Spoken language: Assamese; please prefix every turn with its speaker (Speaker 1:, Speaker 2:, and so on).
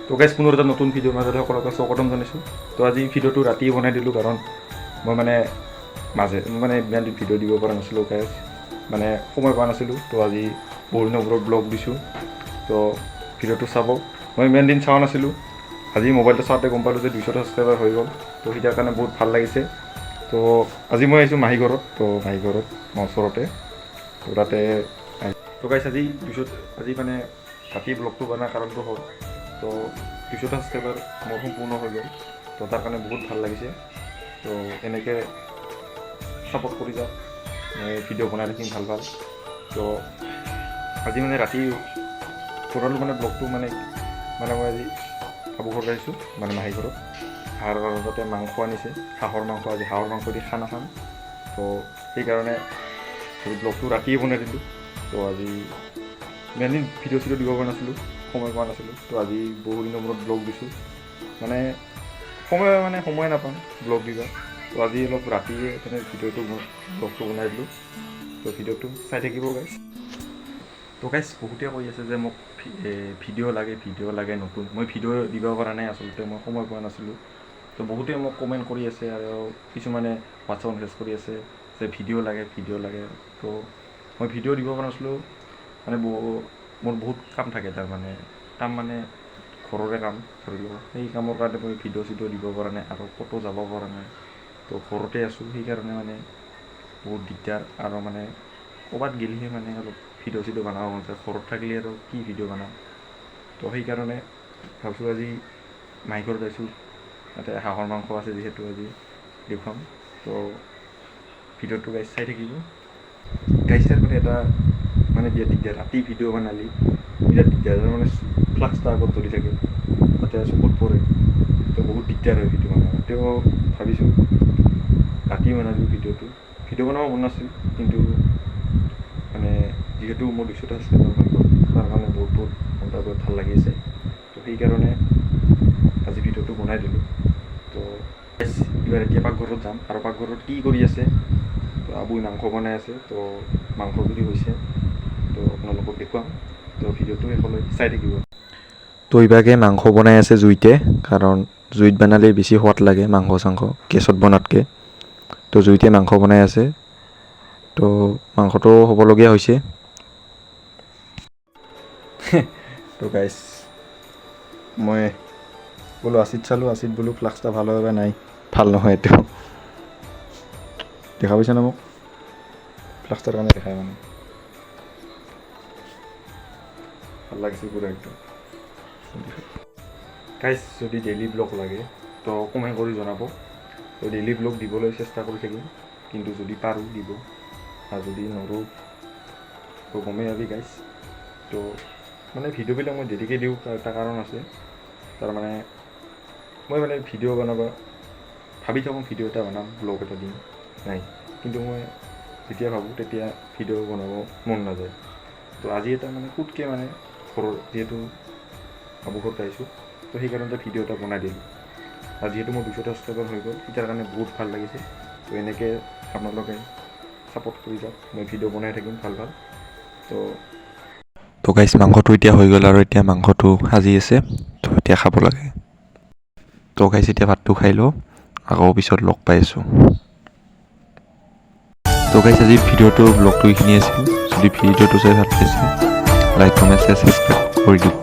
Speaker 1: তো গাইজ, পুনৰ এটা নতুন ভিডিঅ'ৰ মাজতে সকলোকে স্বাগতম জনাইছোঁ। তো আজি ভিডিঅ'টো ৰাতিয়ে বনাই দিলোঁ, কাৰণ মই মানে মাজে মানে ইমান দিন ভিডিঅ' দিব পৰা নাছিলোঁ গাইজ, মানে সময় পোৱা নাছিলোঁ। তো আজি বহু দিনৰ মূৰত ব্লগ দিছোঁ, তো ভিডিঅ'টো চাব। মই ইমান দিন চোৱা নাছিলোঁ, আজি মোবাইলটো চাওঁতে গম পালোঁ যে 200টা ছাবস্ক্ৰাইবাৰ হৈ গ'ল। তো সেইটাৰ কাৰণে বহুত ভাল লাগিছে। তো আজি মই আহিছোঁ মাহী ঘৰত, তো মাহী ঘৰত মোৰ ওচৰতে, তো তাতে। তো গাইজ, আজি 200, আজি মানে ৰাতি ব্লগটো বনোৱাৰ কাৰণটো হ'ল, তো 200টা ছাবস্ক্ৰাইবাৰ মোৰ সম্পূৰ্ণ হৈ গ'ল। তো তাৰ কাৰণে বহুত ভাল লাগিছে। তো এনেকৈ ছাপোৰ্ট কৰি যাওক, মই ভিডিঅ' বনাই থাকিম ভাল ভাল। তো আজি মানে ৰাতি বনালোঁ মানে ব্লগটো, মানে মানে মই আজি আবু ঘৰত আহিছোঁ, মানে মাহী ঘৰত, আৰু তাতে মাংস আনিছে, হাঁহৰ মাংস। আজি হাঁহৰ মাংস দি খানা খাম। তো সেইকাৰণে আজি ব্লগটো ৰাতিয়ে বনাই দিলোঁ। তো আজি ইমান দিন ভিডিঅ' চিডিঅ' দিব পৰা নাছিলোঁ, সময় পোৱা নাছিলোঁ। তো আজি বহু দিনৰ মূৰত ব্লগ দিছোঁ, মানে সময় মানে সময় নাপাওঁ ব্লগ দিব। তো আজি অলপ ৰাতিয়ে মানে ভিডিঅ'টো, ব্লগটো বনাই দিলোঁ। তো ভিডিঅ'টো চাই থাকিব গাইজ। তো গাইজ, বহুতে কৈ আছে যে মোক ভিডিঅ' লাগে, ভিডিঅ' লাগে নতুন। মই ভিডিঅ' দিব পৰা নাই, আচলতে মই সময় পোৱা নাছিলোঁ। তো বহুতে মোক কমেণ্ট কৰি আছে আৰু কিছুমানে হোৱাটছএপত মেছেজ কৰি আছে যে ভিডিঅ' লাগে, ভিডিঅ' লাগে। তো মই ভিডিঅ' দিব পৰা নাছিলোঁ, মানে মোৰ বহুত কাম থাকে, তাৰমানে কাম মানে ঘৰৰে কাম ধৰি লওক, সেই কামৰ কাৰণে মই ভিডিঅ' চিডিঅ' দিব পৰা নাই আৰু ক'তো যাব পৰা নাই। তো ঘৰতে আছোঁ, সেইকাৰণে মানে বহুত দিগদাৰ আৰু মানে ক'ৰবাত গ'লেহে মানে অলপ ভিডিঅ' চিডিঅ' বনাব মন যায়, ঘৰত থাকিলে আৰু কি ভিডিঅ' বনাম? তো সেইকাৰণে ভাবিছোঁ আজি মাহী ঘৰত আহিছোঁ, তাতে হাঁহৰ মাংস আছে যিহেতু আজি দেখুৱাম। তো ভিডিঅ'টো গাইজ চাই থাকিব। গাইজ, মানে এটা মানে বিৰাট দিগদাৰ, ৰাতি ভিডিঅ' বনালি বিৰাট দিগদাৰ, মানে ফ্লাক্সটা আগত জ্বলি থাকে, তাতে চকুত পৰে। তো বহুত দিগদাৰ হয় ভিডিঅ' বনাব। তেওঁ ভাবিছোঁ ৰাতি বনালোঁ ভিডিঅ'টো। ভিডিঅ' বনাব মন নাছিল, কিন্তু মানে যিহেতু মোৰ 200টা ছাবস্ক্ৰাইবাৰ হৈ গ'ল, তাৰ কাৰণে বহুত বহুত মনটা বহুত ভাল লাগি আছে। তো সেইকাৰণে আজি ভিডিঅ'টো বনাই দিলোঁ। তো এইবাৰ এতিয়া পাকঘৰত যাম আৰু পাকঘৰত কি কৰি আছে, তো আবুই মাংস বনাই আছে। তো মাংস যদি হৈছে তো আপোনালোকক দেখুৱাম। তো ভিডিঅ'টো শেষলৈ চাই থাকিব।
Speaker 2: তো ইভাগে মাংস বনাই আছে জুইতে, কাৰণ জুইত বনালে বেছি সোৱাদ লাগে মাংস চাংস গেছত বনাতকৈ। তো জুইতে মাংস বনাই আছে, তো মাংসটো হ'বলগীয়া হৈছে।
Speaker 1: তো গাইজ, মই বোলো আচিত চালোঁ, আচিত বোলো ফ্লাক্সটা ভাল হয় বা নাই, ভাল নহয়। এইটো দেখা পাইছা ন মোক? ফ্লাক্সটাৰ কাৰণে দেখাই মানে ভাল লাগিছে পুৰা একদম। গাইজ, যদি ডেইলি ব্লগ লাগে তো কমেণ্ট কৰি জনাব। তো ডেইলি ব্লগ দিবলৈ চেষ্টা কৰি থাকিম, কিন্তু যদি পাৰোঁ দিব আৰু যদি নৰোঁ তো গমেই পাবি গাইজ। তো মানে ভিডিঅ'বিলাক মই দেৰিকৈ দিওঁ, তাৰ এটা কাৰণ আছে। তাৰমানে মই মানে ভিডিঅ' বনাব ভাবি থাকোঁ, ভিডিঅ' এটা বনাম, ব্লগ এটা দিম নাই, কিন্তু মই যেতিয়া ভাবোঁ তেতিয়া ভিডিঅ' বনাব মন নাযায়। তো আজি এটা মানে পুটকৈ মানে ঘৰৰ যিহেতু আবু ঘৰত আহিছোঁ, তো সেইকাৰণে ভিডিঅ' এটা বনাই দিলোঁ। আৰু যিহেতু মোৰ 200টা ছাবস্ক্ৰাইবাৰ হৈ গ'ল, সেইটাৰ কাৰণে বহুত ভাল লাগিছে। তো এনেকৈ আপোনালোকে ছাপোৰ্ট কৰি যাওক, মই ভিডিঅ' বনাই থাকিম ভাল ভাল। তো
Speaker 2: তো গাইজ, মাংসটো এতিয়া হৈ গ'ল আৰু এতিয়া মাংসটো সাজি আছে, তো এতিয়া খাব লাগে। তো গাইজ, এতিয়া ভাতটো খাই লওঁ, আকৌ পিছত লগ পাই আছোঁ। তো গাইজ, আজি ভিডিঅ'টো, ব্লগটো এইখিনি আছিল। যদি ভিডিঅ'টো চাই ভাল পাইছে, লাইক, কমেণ্ট, শ্বেয়াৰ, ছাবস্ক্ৰাইব কৰি দিব।